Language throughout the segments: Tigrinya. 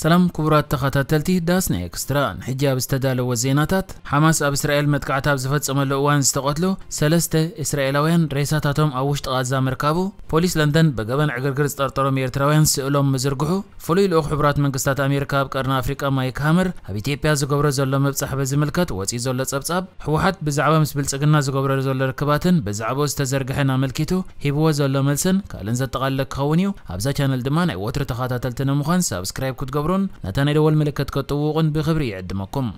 ሰላም ክቡራት ተኸታተልቲ ዳስና ኤክስትራ፣ ንሕጂ ኣብ ዝተዳለወ ዜናታት፣ ሓማስ ኣብ እስራኤል መጥቃዕቲ ኣብ ዝፈጸመሉ እዋን ዝተቐትሉ ሰለስተ እስራኤላውያን ሬሳታቶም ኣብ ውሽጢ ቃዛ ምርካቡ፣ ፖሊስ ለንደን ብገበን ዕግርግር ዝጠርጠሮም ኤርትራውያን ስእሎም ምዝርግሑ፣ ፍሉይ ልኡኽ ሕቡራት መንግስታት ኣሜሪካ ኣብ ቀርኒ ኣፍሪቃ ማይክ ሃመር ኣብ ኢትዮጵያ ዝገብሮ ዘሎ ምብጻሕ ብዝምልከት ወጺኡ ዘሎ ጸብጻብ፣ ህወሓት ብዛዕባ ምስ ብልጽግና ዝገብሮ ዘሎ ርክባትን ብዛዕባኡ ዝተዘርግሐን ኣመልኪቱ ሂብዎ ዘሎ መልስን ካልእን ዘጠቓልለ ክኸውን እዩ። ኣብዛ ቻነል ድማ ናይ ወትሩ ተኸታተልቲ ንምዃን ሳብስክራይብ ክትገብሩን ነታ ናይ ደወል ምልክት ክትጥውቑን ብኽብሪ ይዕድመኩም።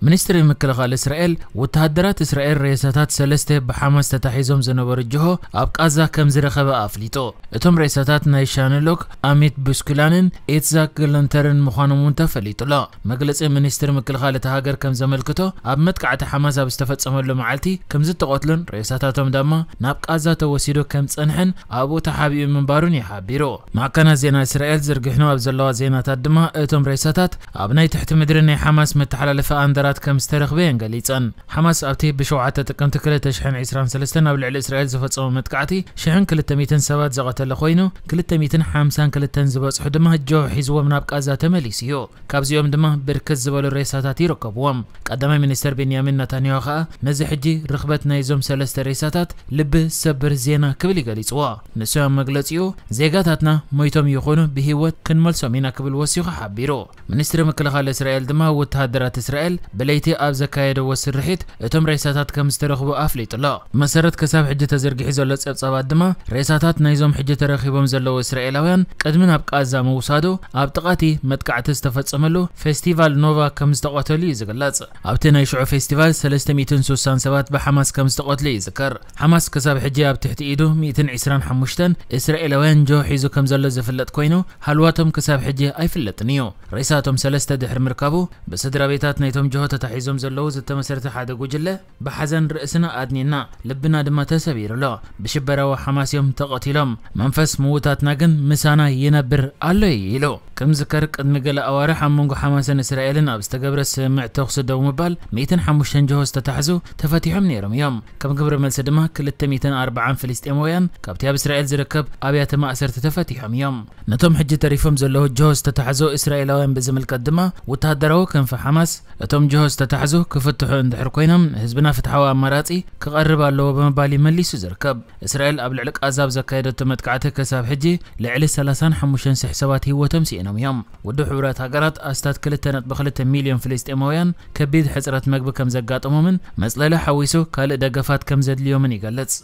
ሚኒስትሪ ምክልኻል እስራኤል፣ ወተሃደራት እስራኤል ሬሳታት ሰለስተ ብሓማስ ተታሒዞም ዝነበሩ ጅሆ ኣብ ቃዛ ከም ዝረኸበ ኣፍሊጡ። እቶም ሬሳታት ናይ ሻንሎክ ኣሚት ቡስኩላንን ኢትዛክ ግለንተርን ምዃኖም እውን ተፈሊጡ ኣሎ። መግለጺ ሚኒስትሪ ምክልኻል እታ ሃገር ከም ዘመልክቶ፣ ኣብ መጥቃዕቲ ሓማስ ኣብ ዝተፈጸመሉ መዓልቲ ከም ዝተቐትሉን ሬሳታቶም ድማ ናብ ቃዛ ተወሲዱ ከም ዝጸንሐን ኣብኡ ተሓቢኡ ምንባሩን እዩ ሓቢሩ። ማዕከናት ዜና እስራኤል ዝርግሕኖ ኣብ ዘለዋ ዜናታት ድማ፣ እቶም ሬሳታት ኣብ ናይ ትሕቲ ምድሪ ናይ ሓማስ መተሓላለፊ ኣንደራት ከም ዝተረኽበ እየን ገሊጸን። ሓማስ ኣብቲ ብሸውዓተ ጥቅምቲ ክልተ ሽሕን ዕስራን ሰለስተን ኣብ ልዕሊ እስራኤል ዝፈጸሞ መጥቃዕቲ ሽሕን ክልተ ሚእትን ሰባት ዘቐተለ ኮይኑ፣ ክልተ ሚእትን ሓምሳን ክልተን ዝበጽሑ ድማ ጅሆ ሒዝዎም ናብ ቃዛ ተመሊሱ እዩ። ካብዚኦም ድማ ብርክት ዝበሉ ሬሳታት ይርከብዎም። ቀዳማይ ሚኒስተር ቤንያሚን ነታንያሁ ከኣ ነዚ ሕጂ ርኽበት ናይዞም ሰለስተ ሬሳታት ልቢ ዝሰብር ዜና ክብል እዩ ገሊጽዎ። ንሱ ኣብ መግለጺኡ፣ "ዜጋታትና ሞይቶም ይኹኑ ብህይወት ክንመልሶም ኢና" ክብል ወሲኹ ሓቢሩ። ሚኒስትሪ ምክልኻል እስራኤል ድማ፣ ወተሃደራት እስራኤል ብለይቲ ኣብ ዘካየደዎ ስርሒት እቶም ሬሳታት ከም ዝተረኽቡ ኣፍሊጡ ኣሎ። ብመሰረት ክሳብ ሕጂ ተዘርጊሑ ዘሎ ጸብጻባት ድማ፣ ሬሳታት ናይዞም ሕጂ ተረኺቦም ዘለዉ እስራኤላውያን ቅድሚ ናብ ቃዛ ምውሳዱ፣ ኣብ ጥቓቲ መጥቃዕቲ ዝተፈጸመሉ ፌስቲቫል ኖቫ ከም ዝተቐተሉ እዩ ዝግለጽ። ኣብቲ ናይ ሽዑ ፌስቲቫል ሰለስተ ሚእትን ስሳን ሰባት ብሓማስ ከም ዝተቐትሉ ይዝከር። ሓማስ ክሳብ ሕጂ ኣብ ትሕቲ ኢዱ ሚእትን ዕስራን ሓሙሽተን እስራኤላውያን ጅሆ ሒዙ ከም ዘሎ ዝፍለጥ ኮይኑ፣ ሃልዋቶም ክሳብ ሕጂ ኣይፍለጥን እዩ። ሬሳቶም ሰለስተ ድሕሪ ምርካቡ፣ ብስድራ ቤታት ናይቶም ጅሆ ተታሒዞም ዘለዉ ዝተመስረተ ሓደ ጉጅለ፣ "ብሓዘን ርእስና ኣድኒና፣ ልብና ድማ ተሰቢሩ ኣሎ። ብሽበራዊ ሓማስ እዮም ተቐቲሎም። መንፈስ ምዉታትና ግን ምሳና ይነብር ኣሎ" እዩ ኢሉ። ከም ዝከር፣ ቅድሚ ገለ ኣዋርሕ ኣብ መንጎ ሓማስን እስራኤልን ኣብ ዝተገብረ ስምምዕ ተኹሲ ደው ምባል፣ ሚእትን ሓሙሽተን ጅሆ ዝተታሕዙ ተፈቲሖም ነይሮም እዮም። ከም ግብረ መልሲ ድማ፣ ክልተ ሚእትን ኣርባዓን ፍልስጤማውያን ካብቲ ኣብ እስራኤል ዝርከብ ኣብያተ ማእሰርቲ ተፈቲሖም እዮም። ነቶም ሕጂ ተሪፎም ዘለዉ ጅሆ ዝተታሕዙ እስራኤላውያን ብዝምልከት ድማ፣ ወተሃደራዊ ክንፊ ሓማስ፣ እቶም ጅሆ ዝተታሕዙ ክፍትሑ እንድሕር ኮይኖም፣ ንህዝብና ፍትሓዊ ኣማራጺ ክቐርብ ኣለዎ ብምባል እዩ መሊሱ ዝርከብ። እስራኤል ኣብ ልዕሊ ቃዛ ኣብ ዘካየደቶ መጥቃዕቲ፣ ክሳብ ሕጂ ልዕሊ ሰላሳን ሓሙሽተን ሽሕ ሰባት ህይወቶም ስኢኖም እዮም። ውድብ ሕቡራት ሃገራት፣ ኣስታት ክልተ ነጥቢ ክልተ ሚልዮን ፍልስጤማውያን ከቢድ ሕጽረት መግቢ ከም ዘጋጠሞምን፣ መጽለሊ ሓዊሱ ካልእ ደገፋት ከም ዘድልዮምን ይገልጽ።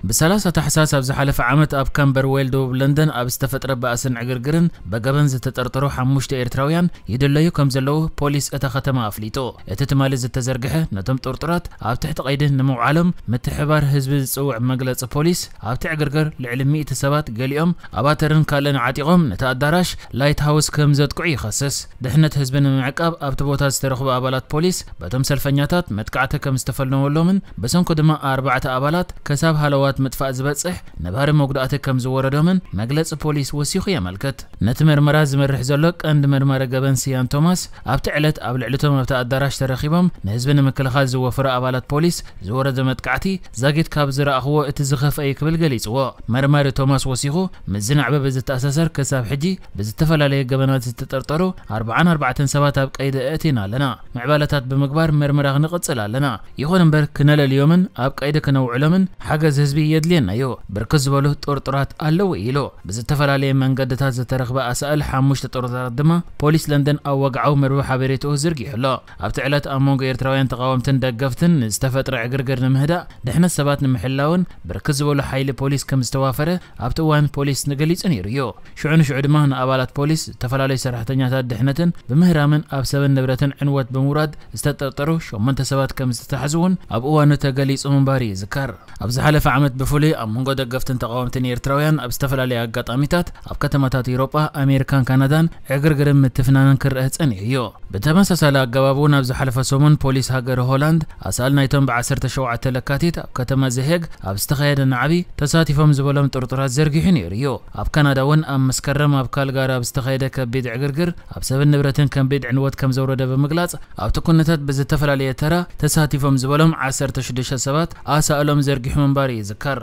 ብሰላሳ ታሕሳስ ኣብ ዝሓለፈ ዓመት ኣብ ካምበርዌል ደቡብ ለንደን ኣብ ዝተፈጥረ ባእስን ዕግርግርን ብገበን ዝተጠርጠሩ ሓሙሽተ ኤርትራውያን ይድለዩ ከም ዘለዉ ፖሊስ እታ ከተማ ኣፍሊጡ። እቲ ትማሊ ዝተዘርግሐ ነቶም ጥርጡራት ኣብ ትሕቲ ቀይዲ ንምውዓሎም ምትሕባር ህዝቢ ዝጽውዕ መግለጺ ፖሊስ፣ ኣብቲ ዕግርግር ልዕሊ ሚእቲ ሰባት፣ ገሊኦም ኣባተርን ካልእን ዓጢቖም ነቲ ኣዳራሽ ላይት ሃውስ ከም ዘጥቅዑ ይኸስስ። ድሕነት ህዝቢ ንምዕቃብ ኣብቲ ቦታ ዝተረኽቡ ኣባላት ፖሊስ በቶም ሰልፈኛታት መጥቃዕቲ ከም ዝተፈነወሎምን ብሰንኩ ድማ ኣርባዕተ ኣባላት ከሳብ ሃለዋት ምጥፋእ ዝበጽሕ ነባሪ መጉዳእቲ ከም ዝወረዶምን መግለጺ ፖሊስ ወሲኹ የመልክት። ነቲ መርመራ ዝመርሕ ዘሎ ቀንዲ መርማሪ ገበን ስያን ቶማስ ኣብቲ ዕለት ኣብ ልዕሊቶም ኣብቲ ኣዳራሽ ተረኺቦም ንህዝቢ ንምክልኻል ዝወፈሩ ኣባላት ፖሊስ ዝወረደ መጥቃዕቲ ዛጊት ካብ ዝረኣኽዎ እቲ ዝኸፍአ እዩ ክብል ገሊጽዎ። መርማሪ ቶማስ ወሲኹ፣ ምስ ዝናዕበ ብዝተኣሳሰር ክሳብ ሕጂ ብዝተፈላለየ ገበናት ዝተጠርጠሩ ኣርባዓን ኣርባዕተን ሰባት ኣብ ቀይዲ ኣእቲና ኣለና። ምዕባለታት ብምግባር መርመራ ክንቕጽል ኣለና። ይኹን እምበር ክነለልዮምን ኣብ ቀይዲ ክነውዕሎምን ሓገዝ ህዝቢ የድልየና እዩ። ብርክት ዝበሉ ጥርጡራት ኣለዉ ኢሉ። ብዝተፈላለየ መንገድታት ዝተረኽበ ኣሳእል ሓሙሽተ ጥርጡራት ድማ ፖሊስ ለንደን ኣብ ወግዓዊ መርበብ ሓበሬታኡ ዝርጊሑ ኣሎ። ኣብቲ ዕለት ኣብ መንጎ ኤርትራውያን ተቓወምትን ደገፍትን ንዝተፈጥረ ዕግርግር ንምህዳእ፣ ድሕነት ሰባት ንምሕላውን ብርክት ዝበሉ ሓይሊ ፖሊስ ከም ዝተዋፈረ ኣብቲ እዋን ፖሊስ ንገሊጹ ነይሩ እዩ። ሽዑ ንሽዑ ድማ ንኣባላት ፖሊስ፣ ዝተፈላለዩ ሰራሕተኛታት ድሕነትን ብምህራምን ኣብ ሰብን ንብረትን ዕንወት ብምውራድ ዝተጠርጠሩ ሸሞንተ ሰባት ከም ዝተታሕዙ እውን ኣብ እዋኑ ተገሊጹ ምንባሩ ይዝከር። ኣብ ዝሓለፈ ዓመት ብፍሉይ ኣብ መንጎ ደገፍትን ተቓወምትን ኤርትራውያን ኣብ ዝተፈላለዩ ኣጋጣሚታት ኣብ ከተማታት ኤውሮጳ፣ ኣሜሪካን ካናዳን ዕግርግርን ምትፍናንን ክረአ ጸኒሑ እዩ። ብተመሳሳሊ ኣገባብ እውን ኣብ ዝሓለፈ ሰሙን ፖሊስ ሃገር ሆላንድ ኣሳእል ናይቶም ብዓሰርተ ሸውዓተ ለካቲት ኣብ ከተማ ዘሄግ ኣብ ዝተኻየደ ናዕቢ ተሳቲፎም ዝበሎም ጥርጡራት ዘርጊሑ ነይሩ እዩ። ኣብ ካናዳ እውን ኣብ መስከረም ኣብ ካልጋሪ ኣብ ዝተኻየደ ከቢድ ዕግርግር ኣብ ሰብን ንብረትን ከቢድ ዕንወት ከም ዘውረደ ብምግላጽ ኣብቲ ኩነታት ብዝተፈላለየ ተራ ተሳቲፎም ዝበሎም ዓሰርተ ሽዱሽተ ሰባት ኣሳእሎም ዘርጊሑ ምንባሩ ይዝከር።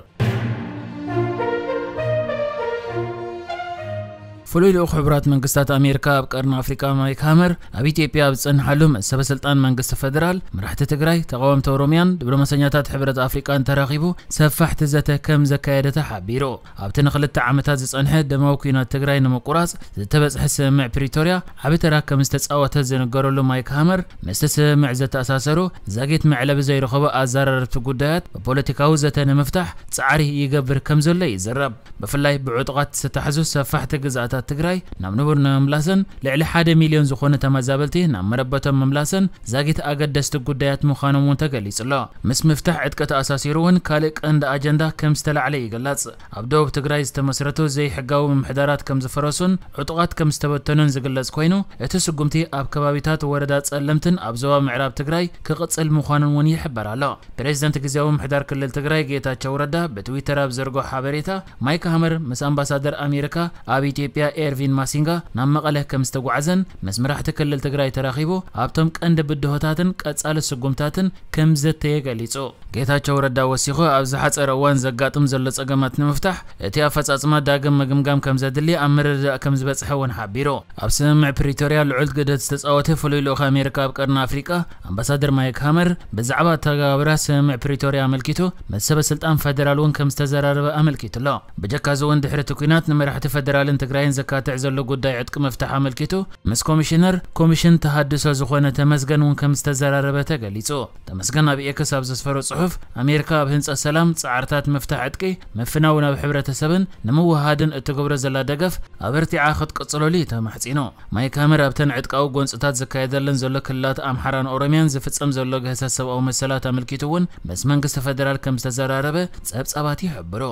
ፍሉይ ልኡኽ ሕቡራት መንግስታት ኣሜሪካ ኣብ ቀርኒ ኣፍሪቃ ማይክ ሃመር ኣብ ኢትዮጵያ ኣብ ዝጸንሓሉ፣ ምስ ሰበ ስልጣን መንግስቲ ፌደራል፣ መራሕቲ ትግራይ፣ ተቓወምቲ ኦሮሚያን ዲፕሎማሰኛታት ሕብረት ኣፍሪቃን ተራኺቡ ሰፋሕቲ ዘተ ከም ዘካየደ ተሓቢሩ። ኣብቲ ንክልተ ዓመታት ዝጸንሐ ደማዊ ኲናት ትግራይ ንምቁራጽ ዝተበጽሐ ስምምዕ ፕሪቶርያ ዓቢ ተራ ከም ዝተጻወተ ዝንገረሉ ማይክ ሃመር፣ ምስቲ ስምምዕ ዘተኣሳሰሩ ዛጊት መዕለቢ ዘይረኸቡ ኣዘራረብቲ ጉዳያት ብፖለቲካዊ ዘተ ንምፍታሕ ጻዕሪ ይገብር ከም ዘሎ ይዝረብ። ብፍላይ ብዕጡቓት ዝተታሕዙ ሰፋሕቲ ግዝኣታት ትግራይ ናብ ንቡር ንምምላስን ልዕሊ ሓደ ሚልዮን ዝኾኑ ተመዛበልቲ ናብ መረበቶም ምምላስን ዛጊት ኣገደስቲ ጉዳያት ምዃኖም እውን ተገሊጹ ኣሎ። ምስ ምፍታሕ ዕጥቂ ተኣሳሲሩ እውን ካልእ ቀንዲ ኣጀንዳ ከም ዝተላዕለ ይግለጽ። ኣብ ደቡብ ትግራይ ዝተመስረቱ ዘይሕጋዊ ምምሕዳራት ከም ዝፈረሱን ዕጡቓት ከም ዝተበተኑን ዝግለጽ ኮይኑ፣ እቲ ስጉምቲ ኣብ ከባቢታት ወረዳ ጸለምትን ኣብ ዞባ ምዕራብ ትግራይ ክቕጽል ምዃኑን እውን ይሕበር ኣሎ። ፕሬዚደንት ግዝያዊ ምምሕዳር ክልል ትግራይ ጌታቸው ረዳ ብትዊተር ኣብ ዘርጎ ሓበሬታ፣ ማይክ ሃመር ምስ ኣምባሳደር ኣሜሪካ ኣብ ኢትዮጵያ ኤርቪን ማሲንጋ ናብ መቐለ ከም ዝተጓዓዘን ምስ መራሕቲ ክልል ትግራይ ተራኺቡ ኣብቶም ቀንዲ ብድሆታትን ቀጻሊ ስጉምታትን ከም ዘተየ ገሊጹ። ጌታቸው ረዳ ወሲኹ፣ ኣብ ዝሓጸረ እዋን ዘጋጥም ዘሎ ጸገማት ንምፍታሕ እቲ ኣፈጻጽማ ዳግም ምግምጋም ከም ዘድሊ ኣብ ምርድዳእ ከም ዝበጽሐ እውን ሓቢሩ። ኣብ ስምምዕ ፕሪቶርያ ልዑል ግደ ዝተጻወተ ፍሉይ ልኡኽ ኣሜሪካ ኣብ ቀርኒ ኣፍሪቃ ኣምባሳደር ማይክ ሃመር ብዛዕባ ኣተገባብራ ስምምዕ ፕሪቶርያ ኣመልኪቱ ምስ ሰበ ስልጣን ፌደራል እውን ከም ዝተዘራረበ ኣመልኪቱ ኣሎ። ብጀካ እዚ እውን ድሕሪ እቲ ኲናት ንመራሕቲ ፌደራልን ትግራይን ዘካትዕ ዘሎ ጉዳይ ዕጥቂ ምፍታሕ ኣመልኪቱ ምስ ኮሚሽነር ኮሚሽን ተሃድሶ ዝኾነ ተመስገን እውን ከም ዝተዘራረበ ተገሊጹ። ተመስገን ኣብ ኤክስ ኣብ ዘስፈሮ ጽሑፍ፣ ኣሜሪካ ኣብ ህንጸት ሰላም፣ ጻዕርታት ምፍታሕ ዕጥቂ፣ ምፍናው ናብ ሕብረተሰብን ንምውህሃድን እትገብሮ ዘላ ደገፍ ኣበርቲዓ ክትቅጽለሉ እዩ ተማሕጺኑ። ማይክ ሃመር ኣብተን ዕጥቃዊ ጎንጽታት ዝካየደለን ዘሎ ክልላት ኣምሓራን ኦሮሚያን ዝፍጸም ዘሎ ግህሰት ሰብኣዊ መሰላት ኣመልኪቱ እውን ምስ መንግስቲ ፌደራል ከም ዝተዘራረበ ጸብጻባት ይሕብሩ።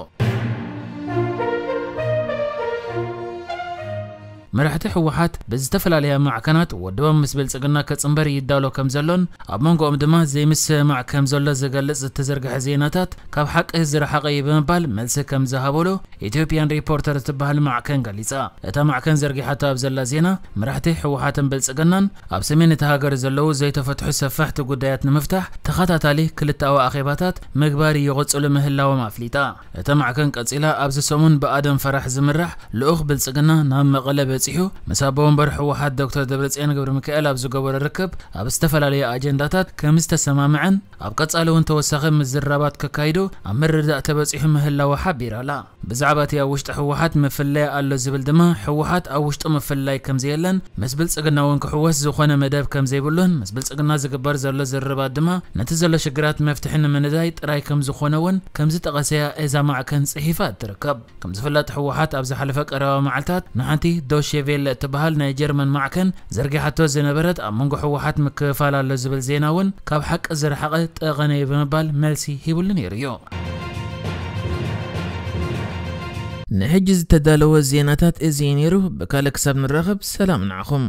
መራሕቲ ህወሓት ብዝተፈላለያ ማዕከናት ወድቦም ምስ ብልጽግና ከጽንበር ይዳሎ ከም ዘሎን ኣብ መንጎኦም ድማ ዘይምስምማዕ ከም ዘሎ ዝገልጽ ዝተዘርግሐ ዜናታት ካብ ሓቂ ዝረሓቐ እዩ ብምባል መልሲ ከም ዝሃበሉ ኢትዮጵያን ሪፖርተር እትበሃል ማዕከን ገሊጻ። እታ ማዕከን ዘርጊሓቶ ኣብ ዘላ ዜና፣ መራሕቲ ህወሓትን ብልጽግናን ኣብ ሰሜን እታ ሃገር ዘለዉ ዘይተፈትሑ ሰፋሕቲ ጉዳያት ንምፍታሕ ተኸታታሊ ክልተኣዊ ኣኼባታት ምግባር ይቕጽሉ ምህላዎም ኣፍሊጣ። እታ ማዕከን ቀጺላ፣ ኣብዚ ሰሙን ብኣደም ፈራሕ ዝምራሕ ልኡኽ ብልጽግና ናብ መቐለ በጺሑ፣ ምስ ኣቦ ወንበር ህወሓት ዶክተር ደብረጽዮን ገብረ ሚካኤል ኣብ ዝገበሮ ርክብ ኣብ ዝተፈላለዩ ኣጀንዳታት ከም ዝተሰማምዐን ኣብ ቀጻሊ እውን ተወሳኺ ምዝርራባት ከካይዱ ኣብ ምርድዳእ ተበጺሑ ምህላዉ ሓቢራ ኣላ። ብዛዕባ እቲ ኣብ ውሽጢ ህወሓት ምፍላይ ኣሎ ዝብል ድማ፣ ህወሓት ኣብ ውሽጡ ምፍላይ ከም ዘየለን ምስ ብልጽግና እውን ክሕወስ ዝኾነ መደብ ከም ዘይብሉን ምስ ብልጽግና ዝግበር ዘሎ ዝርርባት ድማ ነቲ ዘሎ ሽግራት መፍትሒ ንምንዳይ ጥራይ ከም ዝኾነ እውን ከም ዝጠቐሰያ እዛ ማዕከን ጽሒፋ ትርከብ። ከም ዝፍለጥ ህወሓት ኣብ ዝሓለፈ ቀረባ መዓልታት ንሓንቲ ዶሼ ቬለ እትበሃል ናይ ጀርመን ማዕከን ዘርጊሓቶ ዝነበረት ኣብ መንጎ ህወሓት ምክፍፋል ኣሎ ዝብል ዜና እውን ካብ ሓቂ ዝረሓቐ ጠቐነ እዩ ብምባል መልሲ ሂብሉ ነይሩ እዩ። ንሕጂ ዝተዳለወ ዜናታት እዚ እዩ ነይሩ። ብካልእ ክሳብ ንራኸብ ሰላም ንዓኹም።